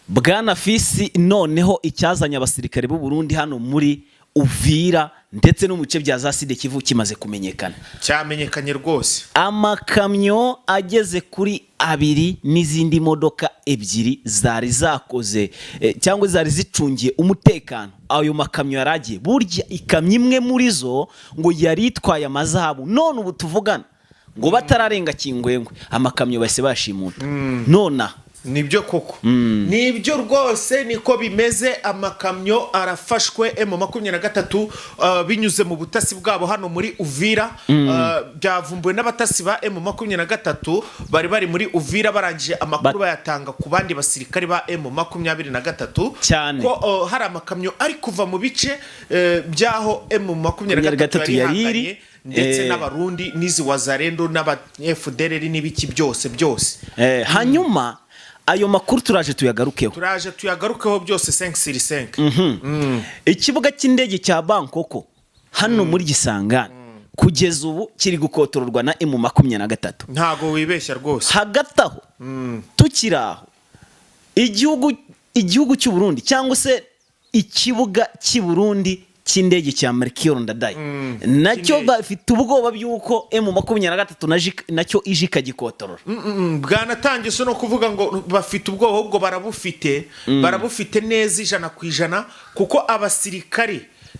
Bwana Fisi, noneho icyazanye abasirikare b'u Burundi hano muri Uvira ndetse no mu bice bya za Sud Kivu kimaze kumenyekana. Cyamenyekanye rwose. Amakamyo ageze kuri abiri n'izindi modoka ebyiri zari zakoze cyangwa zari zicungiye umutekano ayo makamyo yari agiye. Burya ikamyo imwe muri zo ngo yari itwaye amazahabu. None ubu tuvugana ngo batararenga Kingwengwe, amakamyo bahise bashimuta nona. Nibyo koko, nibyo rwose, niko bimeze. Amakamyo arafashwe. M23 binyuze mu butasi bwabo hano muri Uvira, byavumbuwe n'abatasi ba M23 bari muri Uvira, barangije amakuru bayatanga ku bandi basirikari ba M23 Cyane. ko hari amakamyo ari kuva mu bice by'aho M23 yari yari iri. ihanganye ndetse n'Abarundi n'izi Wazalendo n'aba FDLR n'ibiki byose byose. Hanyuma ayo makuru turaje tuyagarukeho. Turaje tuyagarukeho byose 5 sur 5. Ikibuga cy'indege cya Bangkok hano muri Gisangani kugeza ubu kiri gukotororwa na M23. Ntago wibeshya rwose. Hagati aho, tukiri aho, igihugu cy'u Burundi cyangwa se ikibuga cy'i Burundi cy'indege cya Melchior Ndadaye nacyo cy'indege. bafite ubwoba by'uko M23 nacyo ije ikagikotorora. Bwanatangiye so no kuvuga ngo bafite ubwoba, ahubwo barabufite, barabufite neza 100%, kuko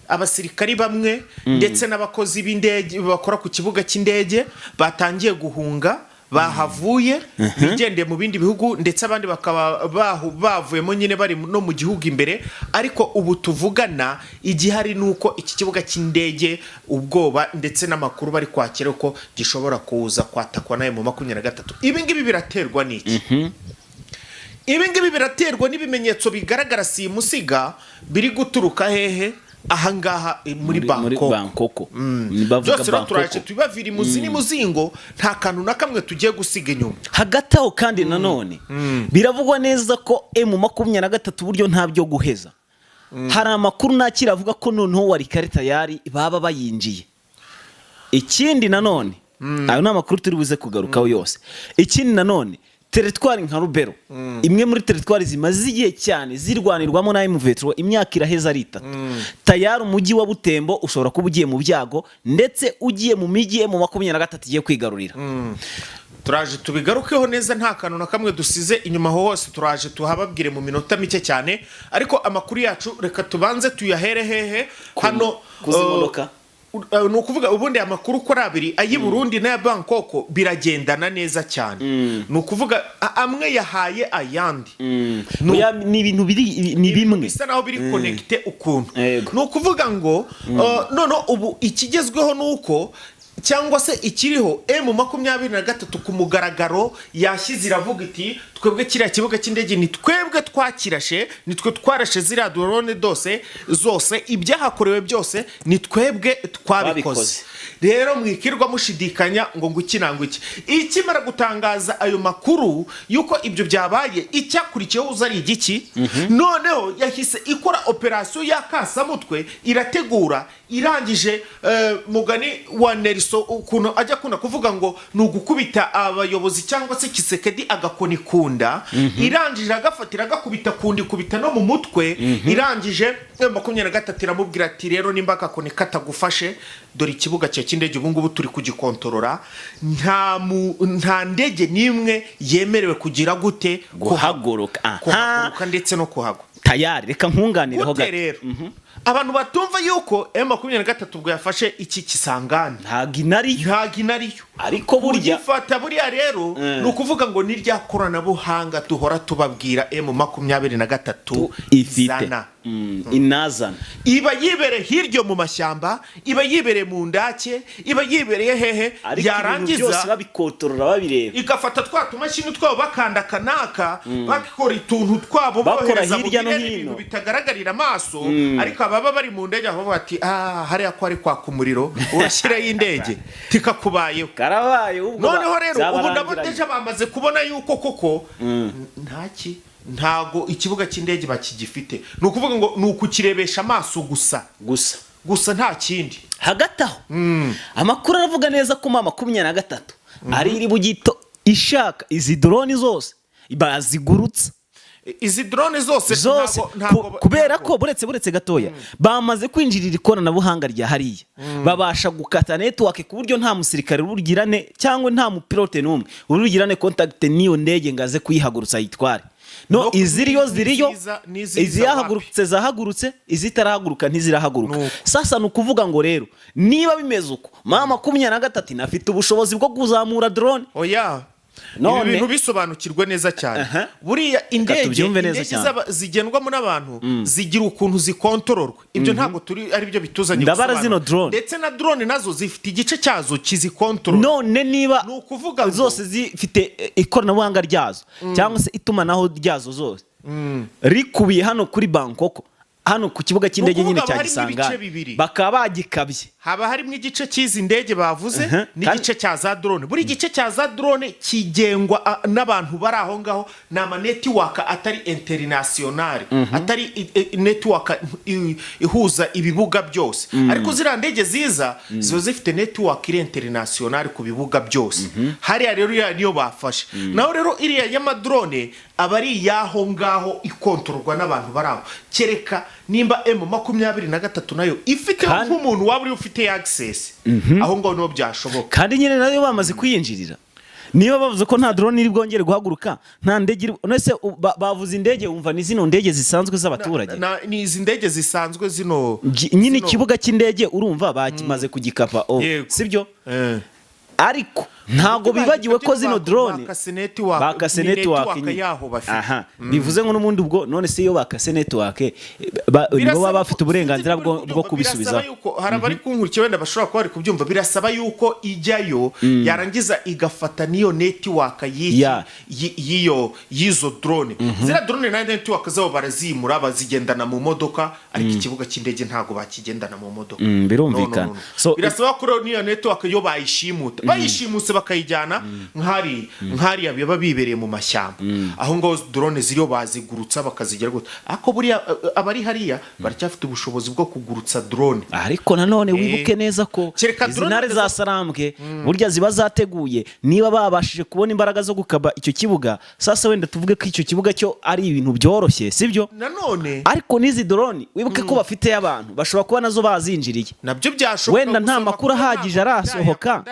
abasirikari bamwe ndetse n'abakozi b'indege bakora ku kibuga cy'indege batangiye guhunga, bahavuye bigendeye mu bindi bihugu, ndetse abandi bakaba bavuyemo nyine bari no mu gihugu imbere. Ariko ubu tuvugana igihari ni uko iki kibuga cy'indege ubwoba ndetse n'amakuru bari kwakira ko gishobora kuza kwatakwa nayo mu 23. Ibi ngibi biraterwa n'iki? Ibi ngibi biraterwa n'ibimenyetso bigaragara simusiga biri guturuka hehe? Ahangaha muri Muri Bangkok. Bangkok. Bavuga Byose rero turaje Bangkok. tubibavira imuzi n'imuzingo, nta kantu na kamwe tugiye gusiga inyuma. Hagati aho kandi nanone biravugwa neza ko M23 buryo nta byo guheza. Hari amakuru nakira avuga ko noneho Walikale tayari baba bayinjiye. Ikindi nanone, ayo ni amakuru turi buze kugarukaho yose. Ikindi nanone, teritwari nka Rubero, imwe muri teritwari zimaze igihe cyane zirwanirwamo na M23, imyaka iraheza ari 3, tayari umujyi wa Butembo ushobora kuba ugiye mu byago, ndetse ugiye mu mijyi M23 igiye kwigarurira. Turaje tubigarukeho neza, nta kantu na kamwe dusize inyuma. Aho hose turaje tuhababwire mu minota mike cyane. Ariko amakuru yacu reka tubanze tuyahere hehe? Hano Kuzi modoka. Ni ukuvuga ubundi amakuru uko ari abiri, ay'i Burundi n'aya Bangkok, biragendana neza cyane. Ni ukuvuga amwe yahaye ayandi. Oya, ni ibintu biri ni bimwe. Bisa naho biri connecté ukuntu. Yego. Ni ukuvuga ngo none ubu ikigezweho ni uko, cyangwa se ikiriho, M23 ku mugaragaro yashyize iravuga iti: "Twebwe kiriya kibuga cy'indege ni twebwe twakirashe, ni twe twarashe ziriya drone dose zose, ibyahakorewe byose ni twebwe twabikoze." Twabikoze. Rero mwikirwa mushidikanya ngo iki nangwa iki. Ikimara gutangaza ayo makuru y'uko ibyo byabaye, icyakurikiyeho uza ari igiki? Noneho yahise ikora operasiyo y'akasamutwe, irategura, irangije mugani wa Nelson ukuntu ajya akunda kuvuga ngo ni ugukubita abayobozi cyangwa se Tshisekedi agakoni kunda, irangije agafatira agakubita kundi ikubita no mu mutwe. Irangije 23 iramubwira ati: "Rero nimba agakoni katagufashe, dore ikibuga cyawe cy'indege ubu ngubu turi kugikontorora, nta ndege n'imwe yemerewe kugira gute?" Guhaguruka. Aha. Kuhaguruka ndetse no kuhagwa. Tayari, reka nkunganireho Gute gato. rero abantu batumva yuko M23 ubwo yafashe iki Kisangani, Ntabwo inariyo. ntabwo inariyo. Ariko burya Kugifata buriya rero ni ukuvuga ngo ni rya koranabuhanga duhora tubabwira M23 ifite izana. Inazana. Iba yibereye hirya mu mashyamba, iba yibereye mu ndake, iba yibereye hehe, Ariko ibintu yarangiza byose babikotorora, babireba. Igafata twa tumashini twabo, bakanda akanaka, bakora utuntu twabo, Bakora bohereza mu hirya no birere hino. ibintu bitagaragarira amaso. Ariko ababa bari mu ndege aho bati: "Ah, hariya ko ari kwaka umuriro, urashyirayo indege tikakubayeho." Karabaye ubwo. Noneho rero ubu nabo byabarangiranye. déjà bamaze kubona yuko koko ntaki, ntago ikibuga cy'indege bakigifite. Ni ukuvuga ngo ni ukukirebesha amaso gusa. Gusa. Gusa, nta kindi. Hagati aho amakuru aravuga neza ko M23 ari iri bugito ishaka izi drone zose bazigurutsa. Izi drone zose zose kubera ko buretse gatoya bamaze kwinjirira ikoranabuhanga rya hariya, babasha gukata network ku buryo nta musirikare urugirane cyangwa nta mupilote n'umwe urugirane contact n'iyo ndege ngo aze kuyihagurutsa ayitware. No iziriyo ziriyo, iziyahagurutse zahagurutse, izitarahaguruka ntizirahaguruka. Sasa ni ukuvuga ngo rero niba bimeze uko, M23 inafite ubushobozi bwo kuzamura drone. Oya, ibi bintu bisobanukirwe neza cyane. Buriya indege zigendwamo n'abantu zigira ukuntu zikontororwa, ibyo ntabwo turi ari byo bituzanye. Ndabara zino drone, ndetse na drone nazo zifite igice cyazo kizikontorora. None niba ni ukuvuga zose zifite ikoranabuhanga ryazo cyangwa se itumanaho ryazo zose rikubiye hano kuri Bangkok, hano ku kibuga cy'indege nyine cya Gisangani, bakaba bagikabye. Haba harimo igice cy'izi ndege bavuze n'igice cya za drone. Buri gice cya za drone kigengwa n'abantu bari aho ngaho, ni ama network atari international, atari network ihuza ibibuga byose. Ariko ziriya ndege ziza ziba zifite network iri international ku bibuga byose. Hariya rero iriya niyo bafashe. Naho rero iriya y'amadrone aba ari iyaho ngaho, ikontororwa n'abantu bari aho, kereka nimba M23 nayo ifite nk'umuntu waba uri ufite access aho ngaho, niho byashoboka. Kandi nyine nayo bamaze kuyinjirira. Niba bavuze ko nta drone iri bwongere guhaguruka, nta ndege, none bavuze indege, wumva ni zino ndege zisanzwe z'abaturage. Ni izi ndege zisanzwe zino. Nyine ikibuga cy'indege urumva bakimaze kugikapa, sibyo? Ariko ntabwo bibagiwe ko zino drone bakase network yaho bafite. Aha bivuze ngo n'ubundi ubwo none se iyo bakase network nibo baba bafite uburenganzira bwo kubisubiza. Hari abari kunkurikiye wenda bashobora kuba bari kubyumva. Birasaba yuko ijyayo yarangiza igafata n'iyo network y'iyo y'izo drone. Ziriya drone na network zabo barazimura, bazigendana mu modoka, ariko ikibuga cy'indege ntabwo bakigendana mu modoka. Birumvikana. Birasaba ko n'iyo network yo bayishimuta, bayishimuse bakayijyana nk'hariya biba bibereye mu mashyamba aho ngaho. Drone ziriyo bazigurutsa bakazigera gute? Ariko buriya abari hariya baracyafite ubushobozi bwo kugurutsa drone. Ariko nanone wibuke neza ko izi ntare za Sarambwe burya ziba zateguye. Niba babashije kubona imbaraga zo gukaba icyo kibuga, sasa wenda tuvuge ko icyo kibuga cyo ari ibintu byoroshye, sibyo? Nanone ariko n'izi drone wibuke ko bafite abantu bashobora kuba nazo bazinjiriye. Nabyo byashoboka. Wenda nta makuru ahagije arasohoka,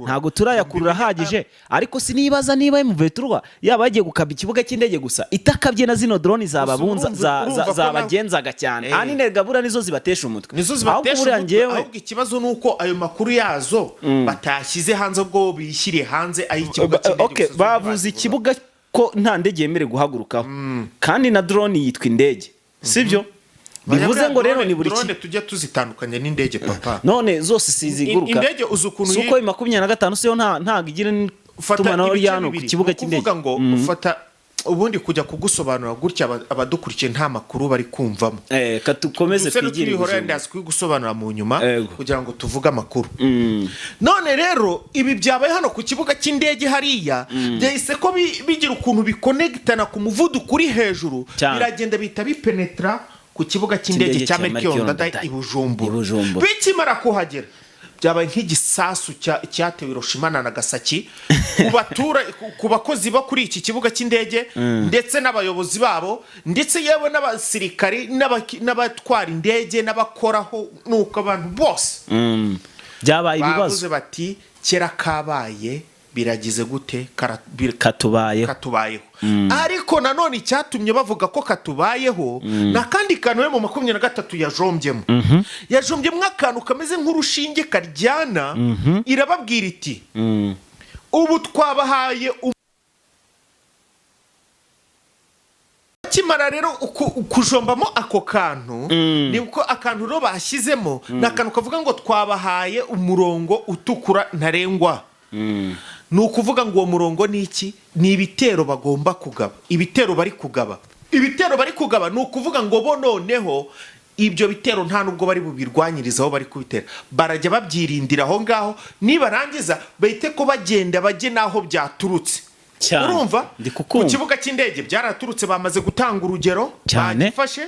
ntabwo turayakurura ahagije, ariko sinibaza niba M23 yaba yagiye gukaba ikibuga cy'indege gusa itakabye na zino drone zababunza zabagenzaga cyane. Ahanini gabura nizo zibatesha umutwe. Nizo zibatesha umutwe. Ahubwo ikibazo ni uko ayo makuru yazo batashyize hanze, ubwo bishyiriye hanze ay'ikibuga cy'indege. Bavuze ikibuga ko nta ndege yemerewe guhagurukaho, kandi na drone yitwa indege, sibyo? Bivuze ngo rero ni buri drone tujya tuzitandukanya n'indege, papa. None zose siziguruka. Indege uzi ukuntu si uko 25 siyo ntabwo igira itumanaho rya hano ku kibuga cy'indege. Kuvuga ngo ufata ubundi kujya kugusobanura gutya, abadukurikiye nta makuru bari kumvamo. Reka dukomeze twigire ndazi kubigusobanura mu nyuma kugira ngo tuvuge amakuru. None rero ibi byabaye hano ku kibuga cy'indege hariya, byahise ko bigira ukuntu bikonegitana ku muvuduko uri hejuru, biragenda bihita bipenetra ku kibuga cy'indege cya Melchior Ndadaye i Bujumbura. Bikimara kuhagera byabaye nk'igisasu cyatewe Hiroshima na Nagasaki ku bakozi bo kuri iki kibuga cy'indege, ndetse n'abayobozi babo, ndetse yewe n'abasirikari n'abatwara indege n'abakoraho, nuko abantu bose byabaye ibibazo. Bavuze bati kera kabaye, biragize gute, katubayeho. Katubayeho. Ariko nanone icyatumye bavuga ko katubayeho ni akandi kantu mu 23 yajombyemo. Yajombyemo akantu kameze nk'urushinge karyana, irababwira iti ubu twabahaye. Bakimara rero kujombamo ako kantu, nibwo akantu rero bashyizemo ni akantu kavuga ngo twabahaye umurongo utukura ntarengwa. Ni ukuvuga ngo uwo murongo ni iki? Ni ibitero bagomba kugaba, ibitero bari kugaba, ibitero bari kugaba. Ni ukuvuga ngo bo noneho ibyo bitero nta nubwo bari bubirwanyirize aho bari kubitera, barajya babyirindira aho ngaho, nibarangiza bahite ko bagenda bajye n'aho byaturutse. Urumva, ku kibuga cy'indege byaraturutse, bamaze gutanga urugero, bagifashe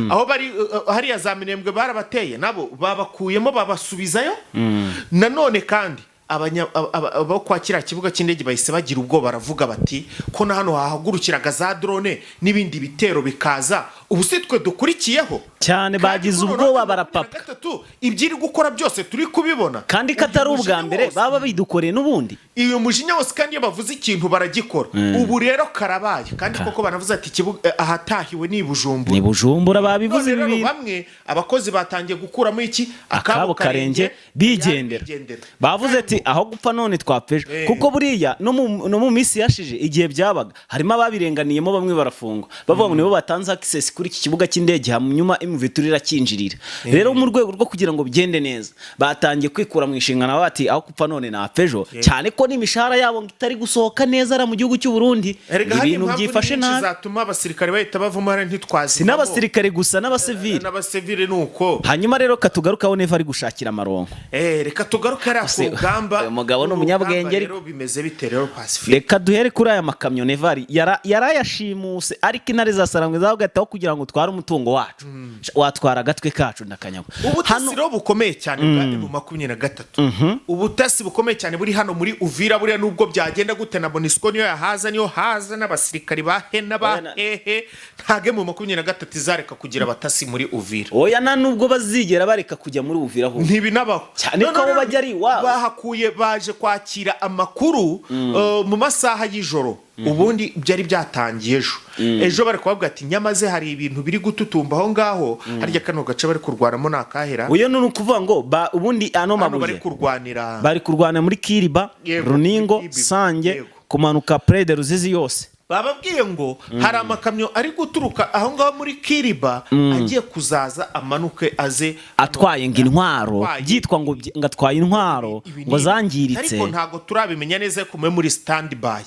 aho bari hariya za Minembwe barabateye, nabo babakuyemo babasubizayo. Nanone kandi Abo kwa kiriya kibuga cy'indege bahise bagira ubwoba, baravuga bati ko na hano hahagurukiraga za drone n'ibindi bitero bikaza, ubu si twe dukurikiyeho? Cyane. Kandi Bagize ko noneho ubwoba, makumyabiri na barapapa. gatatu ibyo iri gukora byose turi kubibona. Kandi ko atari Uyu ubwa mujinya mbere baba bidukoreye n'ubundi. Iyo mujinya wose, kandi iyo bavuze ikintu baragikora. Ubu rero karabaye, kandi koko banavuze ati ikibuga ahatahiwe ni i Bujumbura. Ni Bujumbura babivuze. None rero Ibi bintu bamwe abakozi batangiye gukuramo iki? Akabo karenge, bigendera. Bavuze ati aho gupfa none twapfa ejo. Kuko buriya no mu minsi yashije igihe byabaga harimo ababirenganiyemo, bamwe barafungwa, bavuga ngo nibo batanze access kuri iki kibuga cy'indege, hanyuma M23 irakinjirira. Rero mu rwego rwo kugira ngo bigende neza, batangiye kwikura mu inshingano, bati aho gupfa none napfa ejo, cyane ko n'imishahara yabo ngo itari gusohoka neza ara mu gihugu cy'u Burundi. Erega hari Ibintu impamvu byifashe nyinshi nabi. zatuma abasirikare bahita bavamo hariya, ntitwazi. Si n'abasirikare gusa, n'abasivili. N'abasivili ni uko. Hanyuma rero katugarukaho neva ari gushakira amaronko. Reka tugaruke hariya ku rugamba. Uyu mugabo ni Ku umunyabwenge rugamba ariko. rero bimeze bite rero, Pacifique? Reka duhere kuri aya makamyo Nevari yarayashimuse, ariko intare za Sarangwe zavuga ati aho kugira ngo utware umutungo wacu, watwara agatwe kacu ndakanyagwa. Ubutasi rero bukomeye cyane bwa M23, ubutasi bukomeye cyane buri hano muri Uvira. Buriya nubwo byagenda gute na MONUSCO niyo yahaza, niyo haza n'abasirikari ba he n'aba Oya, hehe, ntabwo M23 izareka kugira abatasi muri Uvira. Oya, nta nubwo bazigera bareka kujya muri Uvira ahubwo. Ntibinabaho. Cyane ko Noneho abo rero bajya ari iwabo. Bahakuye, baje kwakira amakuru mu masaha y'ijoro. Ubundi byari byatangiye ejo. Ejo bari kubavuga ati nyamaze hari ibintu biri gututumba aho ngaho. Harya kano gace bari kurwanamo ni akahera? Uyo ni ukuvuga ngo ubundi ano Hano bari mabuye kurwanira bari kurwana muri Kiriba, Yego, Runingo, muri Kiriba. Sange, kumanuka Prede Ruzizi yose. Bababwiye ngo hari amakamyo ari guturuka aho ngaho muri Kiriba, agiye kuzaza amanuke aze Atwaye ngo intwaro. Atwaye. Byitwa ngo ngo atwaye intwaro Ibi ngo ni ibi. zangiritse. Ariko ntabwo turabimenya neza ko mube muri stand by.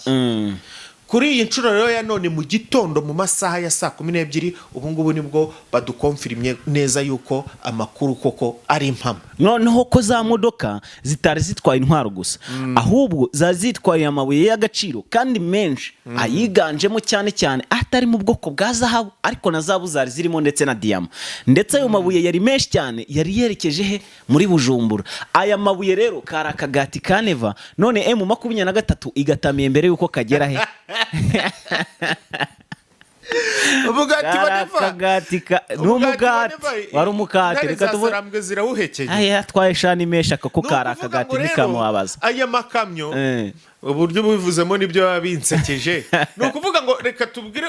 Kuri iyi nshuro rero ya none mu gitondo, mu masaha ya saa 12, ubu ngubu nibwo badukomfirimye neza yuko amakuru koko ari impamo. Noneho ko za modoka zitari zitwaye intwaro gusa, ahubwo zari zitwaye amabuye y'agaciro kandi menshi, ayiganjemo cyane cyane atari mu bwoko bwa zahabu, ariko na zahabu zari zirimo ndetse na diyama. Ndetse ayo mabuye yari menshi cyane, yari yerekeje he? Muri Bujumbura. Aya mabuye rero kari akagati ka Neva, none M23 igatamiye mbere y'uko kagera he? Umugati wa Kari Neva. akagati ka ni umugati, wari umukate. Intare Reka za tuvuge Sarambwe zirawuhekeye. Aya atwaye shani menshi, aka ko Ni kari ukuvuga akagati ngo rero, ntikamubabaza. aya makamyo, uburyo bubivuzemo nibyo biba binsekeje. Ni ukuvuga ngo reka tubwire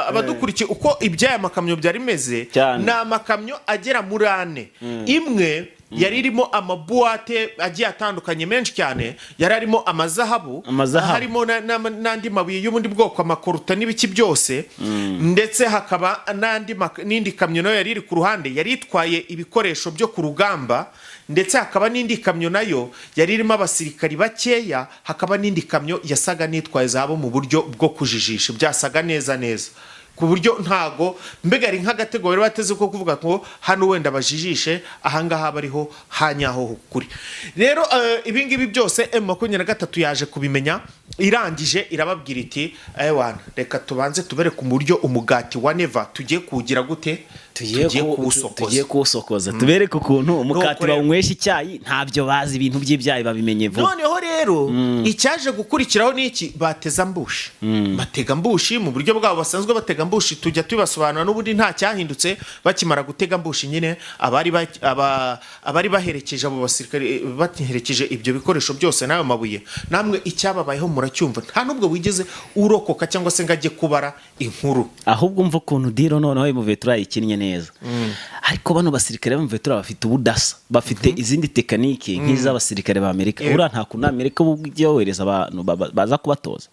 abadukurikiye uko iby'aya makamyo byari bimeze. Cyane. Ni amakamyo agera muri ane. Imwe yari irimo amabuwate agiye atandukanye menshi cyane, yari arimo amazahabu, Amazahabu. harimo n'andi mabuye y'ubundi bwoko, amakoruta n'ibiki byose. Ndetse hakaba n'indi kamyo nayo yari iri ku ruhande, yari itwaye ibikoresho byo ku rugamba. Ndetse hakaba n'indi kamyo nayo yari irimo abasirikari bakeya. Hakaba n'indi kamyo yasaga n'itwaye zahabu mu buryo bwo kujijisha, byasaga neza neza ku buryo ntago mbega ari nk'agatego bari bateze ko kuvuga ngo hano wenda bajijishe, ahangaha bariho hanyaho kuri. Rero ibingibi byose M23 yaje kubimenya, irangije irababwira iti ewana, reka tubanze tubereke uburyo umugati wa Neva tugiye kuwugira gute, tugiye kuwusokoza. Tugiye kuwusokoza, tubereke ukuntu umukati Nuko rero- bawunywesha icyayi. Ntabyo bazi, ibintu by'ibyayi babimenye vuba. Noneho rero icyaje gukurikiraho ni iki? Bateze ambushi, batega ambushi mu buryo bwabo basanzwe batega ambushi, tujya tubibasobanura n'ubundi nta cyahindutse. Bakimara gutega ambushi nyine, abari baherekeje abo basirikare, baherekeje ibyo bikoresho byose n'ayo mabuye, namwe icyababayeho muracyumva. Nta n'ubwo wigeze urokoka cyangwa se ngo ajye kubara inkuru. Ahubwo umva ukuntu deal noneho M23 yikinnye neza. Ariko bano basirikare ba M23 bafite ubudasa, bafite izindi tekanike nk'iz'abasirikare ba Amerika. Buriya nta kuntu Amerika uba ujya yohereza abantu baza kubatoza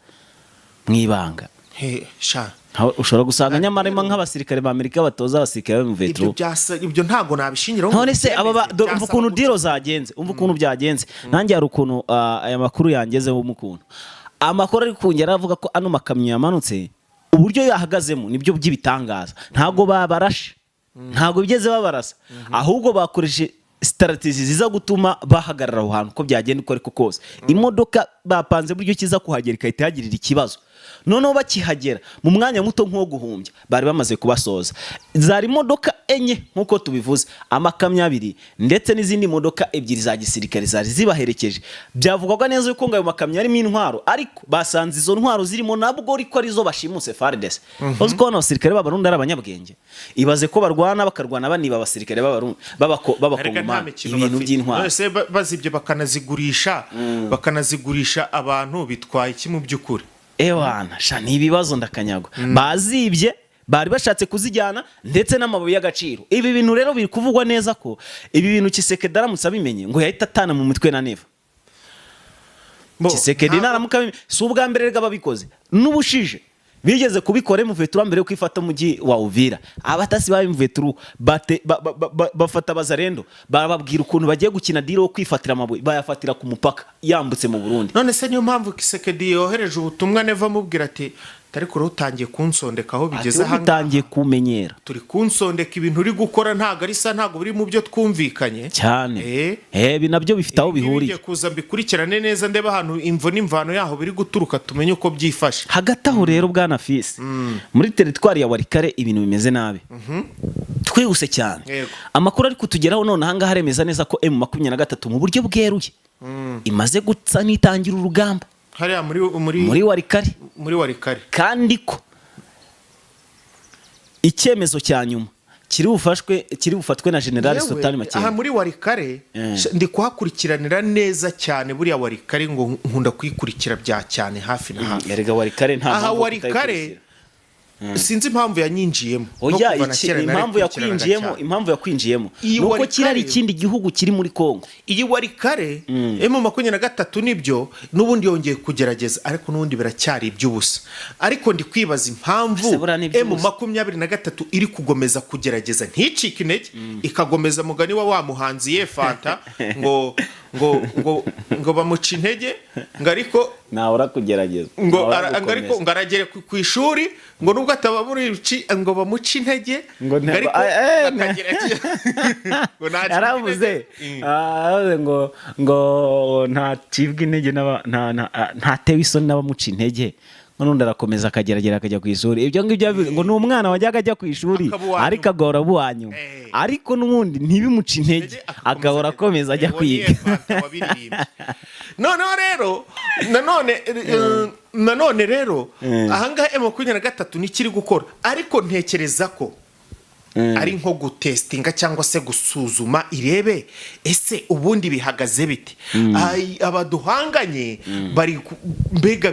mu ibanga. He, sha. Ushobora gusanga nyamara harimo nk'abasirikare ba Amerika batoza abasirikare ba Ibyo M23. byasa, ibyo ntabwo nabishingiraho ngo None se aba mbyemeze, dore umva byasaba ukuntu gutya. deal zagenze, umva ukuntu byagenze. Nanjye hari ukuntu aya makuru yangezeho, mu kuntu amakuru ari kongera aravuga ko ano makamyo yamanutse, uburyo yahagazemo nibyo by'ibitangaza. Ntabwo babarashe, ntabwo bigeze babarasa, ahubwo bakoresheje strategy ziza gutuma bahagarara aho hantu uko byagenda uko ariko kose. Imodoka bapanze buryo kiza kuhagera igahita ihagirira ikibazo. Noneho bakihagera mu mwanya muto nk'uwo guhumbya bari bamaze kubasoza. Zari imodoka enye nk'uko tubivuze, amakamyo abiri ndetse n'izindi modoka ebyiri za gisirikare zari zibaherekeje. Byavugwaga neza yuko ngo ayo makamyo arimo intwaro, ariko basanze izo ntwaro zirimo nabwo ariko arizo bashimuse FARDC. Uzi ko bano basirikare b'Abarundi ari abanyabwenge? Ibaze ko barwana, bakarwana baniba abasirikare b'Abarundi, Erega nta b'Abakongomani mikino ibintu bafite. by'intwaro. None se bazibye bakanazigurisha abantu, bitwaye iki mu by'ukuri? Ewana sha, ni ibibazo ndakanyagwa. Bazibye, bari bashatse kuzijyana ndetse n'amabuye y'agaciro. Ibi bintu rero biri kuvugwa neza ko ibi bintu Tshisekedi aramutse abimenye ngo yahita atana mu mitwe na Neva. Bo, Tshisekedi naramuka abimenye, si ubwa mbere rega babikoze, n'ubushije bigeze kubikora. M23 mbere yo kwifata umujyi wa Uvira, abatasi ba M23 bafata Bazarendo, barababwira ukuntu bagiye gukina deal wo kwifatira amabuye, bayafatira ku mupaka yambutse mu Burundi. None se niyo mpamvu Tshisekedi yohereje ubutumwa Neva amubwira ati: "Ariko rero utangiye kunsondeka aho bigeze Ati ahangaha." Utangiye kumenyera. "Turi kunsondeka, ibintu uri gukora ntabwo ari sa, ntabwo biri mu byo twumvikanye." Cyane. Eh. Ibi nabyo bifite aho Ibi ngibi bihuriye. bigiye kuza mbikurikirane neza, ndebe ahantu imvo n'imvano yaho biri guturuka, tumenye uko byifashe. Hagati aho rero, bwana Fisi, muri teritwari ya Walikale ibintu bimeze nabi. Twihuse cyane, amakuru ari kutugeraho none ahangaha aremeza neza ko M23 mu buryo bweruye imaze gutsa n'itangira urugamba hariya muri muri Walikale, muri Walikale, kandi ko icyemezo cya nyuma kiri bufatwe na General Yewe, Sultani aha Makenga. muri Walikale ndi kuhakurikiranira neza cyane. Buriya Walikale ngo nkunda kuyikurikira bya cyane, hafi na hafi. Erega Walikale nta Aha mpamvu yo Walikale kutayikurikira. Sinzi impamvu yanyinjiyemo. No Oya, kuva na kera impamvu narayikurikiranaga yakwinjiyemo, cyane. impamvu yakwinjiyemo Iyi nuko kiri ari ikindi gihugu kiri muri Kongo. Iyi Walikale, M23 nibyo n'ubundi yongeye kugerageza, ariko n'ubundi biracyari iby'ubusa. Ariko ndi kwibaza impamvu Ese buriya ni iby'ubusa? M23 iri kugomeza kugerageza nticike intege, ikagomeza mugani wa muhanzi ye Fanta ngo bamuca intege ngo ariko Ntahora kugerageza. ngo Ntahora ngo ariko gukomeza. ngo aragere ku ishuri, ngo nubwo ataba muri ngo bamuce intege, Ngo ngo ariko akagerageza ngo ntacike Yaravuze intege. Yaravuze ngo ntacibwa intege ntatewe isoni n'abamuca intege, ngo n'undi arakomeza akageragera akajya ku ishuri. Ibyo ngibyo yabivuze ngo ni umwana wajyaga ajya ku ishuri Akaba uwa ariko agahora aba uwa nyuma, ariko n'ubundi ntibimuce intege, agahora akomeza ajya Uwo ni kwiga. Fanta wabiririmbye. Noneho rero nanone rero ahangaha M23 nikiri gukora, ariko ntekereza ko ari nko gutestinga cyangwa se gusuzuma, irebe ese ubundi bihagaze bite. Ai, abaduhanganye bari mbega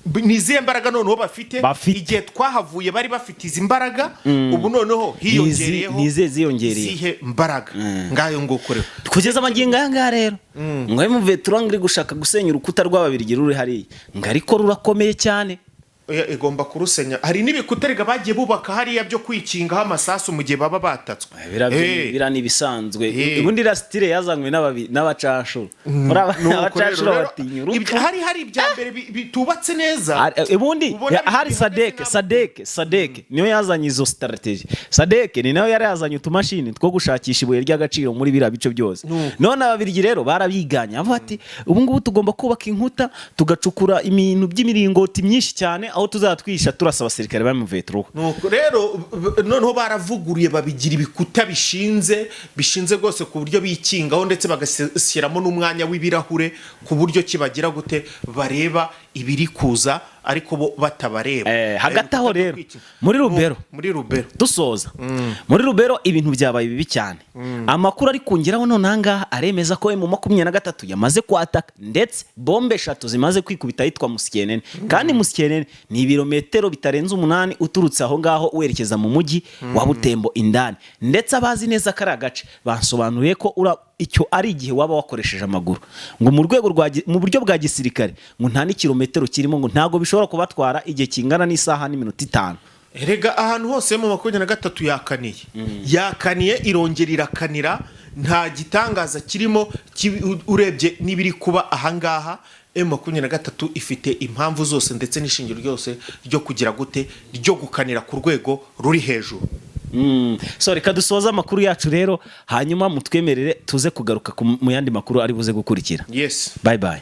ni izihe mbaraga noneho bafite? Bafite. Igihe twahavuye bari bafite izi mbaraga, ubu noneho hiyongereyeho Ni izihe ziyongereye? izihe mbaraga? Ngayo nguko rero. Kugeza amagingo aya ngaya rero, ngo M23 iri gushaka gusenya urukuta rw'Ababirigi ruri hariya, ngo ariko rurakomeye cyane. Oya, igomba kurusenya. Hari n'ibikuta rega bagiye bubaka hariya byo kwikingaho amasasu mu gihe baba batatswe. Biriya ni ibisanzwe. Eh. Ubundi iriya style yazanywe n'abacashuro. Nuko rero Abacashuro rero, batinya urupfu. hari ibya mbere bitubatse neza. Ubundi Ubona hari bihagaze SADC. nabi. SADC niyo yazanye izo strategy. SADC ni nayo yari yazanye utumashini two gushakisha ibuye ry'agaciro muri biriya bice byose. Nuko. None Ababirigi rero barabiganye, bavuga ati: "Ubu ngubu tugomba kubaka inkuta, tugacukura ibintu by'imiringoti myinshi cyane aho tuzatwisha turasa abasirikare ba M23." Nuko rero noneho baravuguruye, babigira ibikuta bishinze rwose, ku buryo bikingaho, ndetse bagashyiramo n'umwanya w'ibirahure, ku buryo kibagira gute bareba ibiri kuza ariko bo batabareba. Hagati aho Ibikuta byo rero, kwikinga. muri Rubero. Muri Rubero. Dusoza, muri Rubero ibintu byabaye bibi cyane. Amakuru ari kungeraho none ahangaha aremeza ko M23 yamaze kwataka, ndetse bombe eshatu zimaze kwikubita ahitwa Musikenene. Kandi Musikenene ni ibirometero bitarenze 8 uturutse aho ngaho werekeza mu mujyi wa Butembo indani. Ndetse abazi neza kari agace bansobanuriye ko icyo ari igihe waba wakoresheje amaguru, ngo mu rwego rwa mu buryo bwa gisirikare ngo nta n'ikirometero kirimo, ngo ntabwo bishobora kubatwara igihe kingana n'isaha n'iminota 5. Erega ahantu hose M23 yakaniye, yakaniye, irongera irakanira, nta gitangaza kirimo. Urebye n'ibiri kuba ahangaha, M23 ifite impamvu zose ndetse n'ishingiro ryose ryo kugira gute, ryo gukanira ku rwego ruri hejuru. So reka dusoze amakuru yacu rero, hanyuma mutwemerere tuze kugaruka mu yandi makuru ari buze gukurikira. Yes. Bye bye.